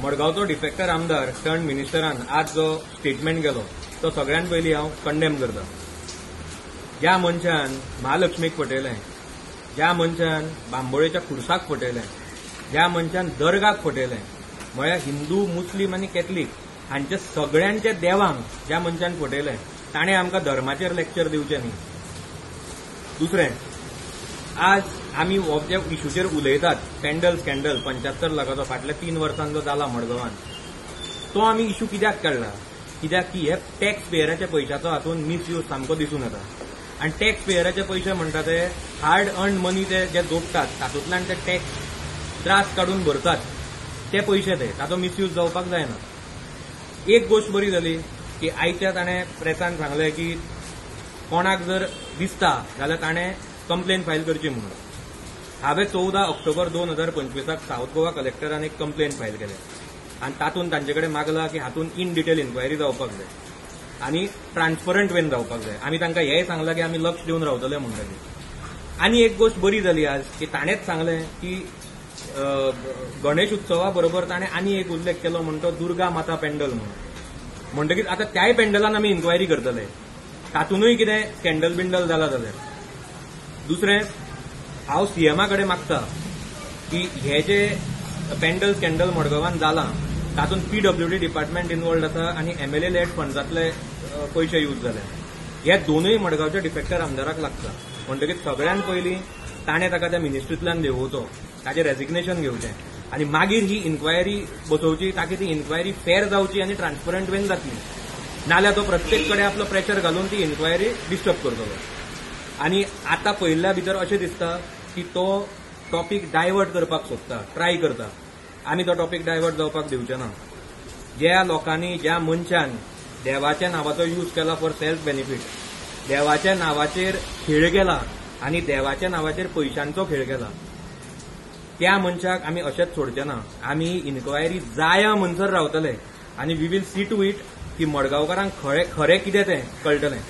मडगांवचो डिफेक्टर आमदार टर्न मिनिस्टरान आज जो स्टेटमेंट केलो तो सगळ्यात पयलीं हांव कंडेम करता. ज्या मनशान महालक्ष्मीक फटयलें, ज्या मनशान बांबोळेच्या खुर्साक फटयलें, ज्या मनशान दर्गाक फटयलें, म्हळ्यार हिंदू, मुस्लीम आनी कॅथलीक हांच्या सगळ्यांच्या देवांक ज्या मनशान फटयलें ताणें आमकां धर्माचेर लेक्चर दिवचें न्ही. दुसरें, आज आमी हो जे इशूचेर उलयतात पेंडल स्कँडल 75 लाखाचो फाटल्या 3 वर्सां जो जाला मडगांवान, तो आमी इशू कित्याक काडला? कित्याक की हे टॅक्स पेयराच्या पयशाचो हातून मिसयूज सामको दिसून येता. आनी टॅक्स पेयराचे पयशे म्हणटा ते हार्ड अर्न मनी ते जे जोडटात तातूंतल्यान ते टॅक्स त्रास काडून भरतात ते पयशे, ते ताचो मिसयूज जावपाक जायना. एक गोश्ट बरी जाली की आयच्या ताणें प्रेसान सांगलें की कोणाक जर दिसता जाल्यार ताणें कंप्लेन फायल करची म्हणून. हांवें 14 ऑक्टोबर 2025 सावथ गोवा कलेक्टरान एक कंप्लेन फायल केल्या आनी तातूंत तांचे कडेन मागला की हातूंत इन डिटेल इन्क्वायरी जावपाक जाय आनी ट्रान्सपरंट वेन जावपाक जाय. आमी तांकां हेंय सांगलां की आमी लक्ष दिवन रावतले म्हणटकीर. आनी एक गोश्ट बरी जाली आज की ताणेंच सांगलें की गणेश उत्सवा बरोबर ताणें आनी एक उल्लेख केलो म्हणटो दुर्गा माता पेंडल म्हणून. म्हणटकीर आतां त्याय पेंडलान आमी इन्क्वायरी करतले, तातूंतय कितें स्कँडल बिंडल जाला जाल्यार. दुसरें, हांव सीएमा कडेन मागता की हे जे पेंडल स्कँडल मडगांवान जालां तातूंत पीडब्ल्यूडी डिपार्टमेंट इन्वॉल्ड आसा आनी एमएलए लॅड फंड्सांतले पयशे यूज जाले, हे दोनूय मडगांवच्या डिफेक्टर आमदाराक लागता. म्हणटकीर सगळ्यांत पयलीं ताणें ताका त्या मिनिस्ट्रींतल्यान देंवोवचो, ताचें रेजिग्नेशन घेवचें आनी मागीर ही इन्क्वायरी बसोवची ताकी ती इन्क्वायरी फेर जावची आनी ट्रान्सपरंट वेन जातली. नाल्यार तो प्रत्येक कडेन आपलो प्रेशर घालून ती इन्क्वायरी डिस्टर्ब करतलो. आनी आतां पळयल्ल्या भितर अशें दिसता की तो टॉपीक डायवर्ट करपाक सोदता, ट्राय करता. आमी तो टॉपीक डायवर्ट जावपाक दिवचे ना. ज्या लोकांनी, ज्या मनशान देवाच्या नांवाचो यूज केला फॉर सेल्फ बेनिफीट, देवाच्या नांवाचेर खेळ केला आनी देवाच्या नांवाचेर पयशांचो खेळ केला, त्या मनशाक आमी अशेंच सोडचे ना. आमी इन्क्वायरी जाया म्हणसर रावतले आनी we will see to it की मडगांवकारांक खरें खरें कितें तें कळटलें.